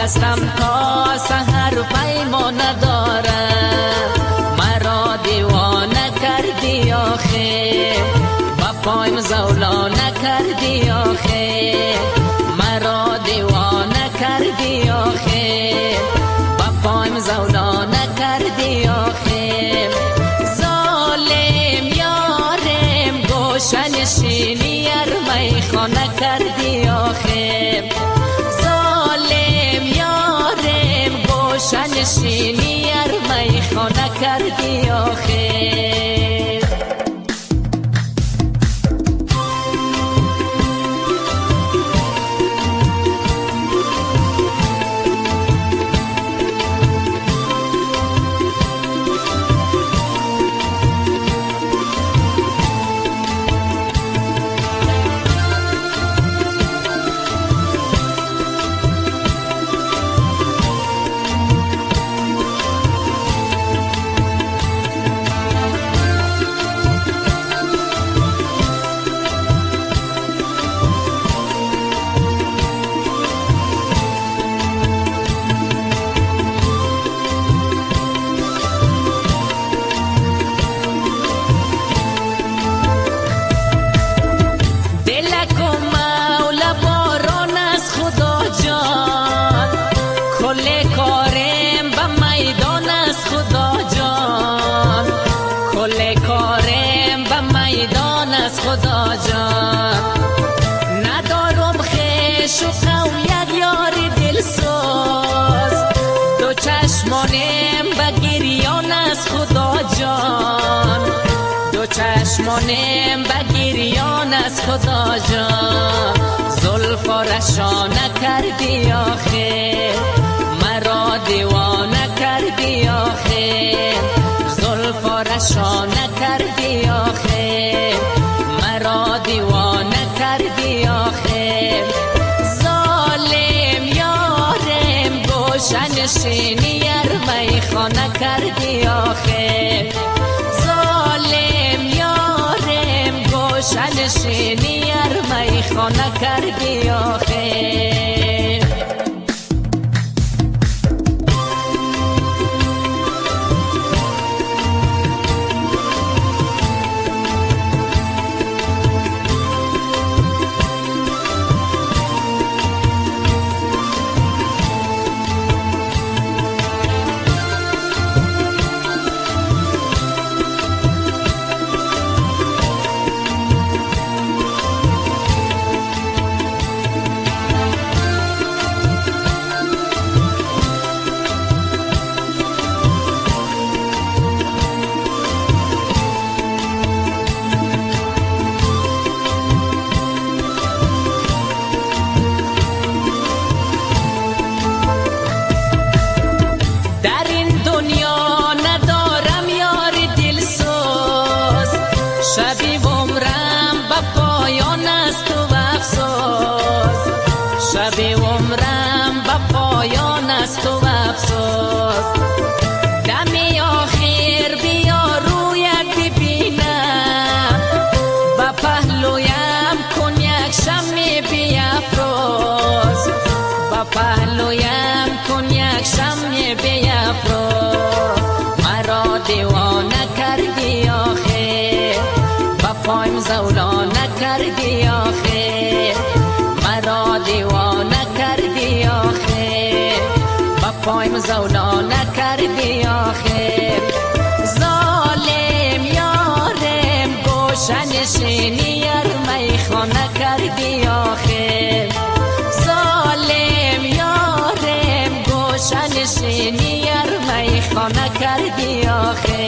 دستم تا سحر پیمان ندارم، مرا دیوانه کردی آخه، با پایم زولا نکردی آخه، مرا دیوانه کردی آخه، با پایم زولا نکردی آخه. ظالم یارم گوشه نشینی ار میخانه کردی آخه، نشینی ار میخانه کردی آخه. خدا جان ندارم خویش و قوم یک یار دلسوز، دو چشمانم به گریان از خدا جان، دو چشمانم به گریان از خدا جان. زلف رشانه کردی آخه، مرا دیوانه کردی آخه، زلف رشانه کردی آخه، مرا دیوانه کردی آخه. ظالم یارم گوشه نشینی ار میخانه کردی آخه، ظالم یارم گوشه نشینی ار میخانه کردی آخه. شب عمرم به پایان است و افسوس، دم آخر بیا رویت ببینم، به پهلویم کن یک شم بیافروز، به پهلویم پایم زولا نکردی آخه، مرا دیوانه کردی آخه، با پایم زولا نکردی آخه. ظالم یارم گوشه نشینی یار میخانه کردی آخه، ظالم یارم گوشه نشینی یار میخانه کردی آخه.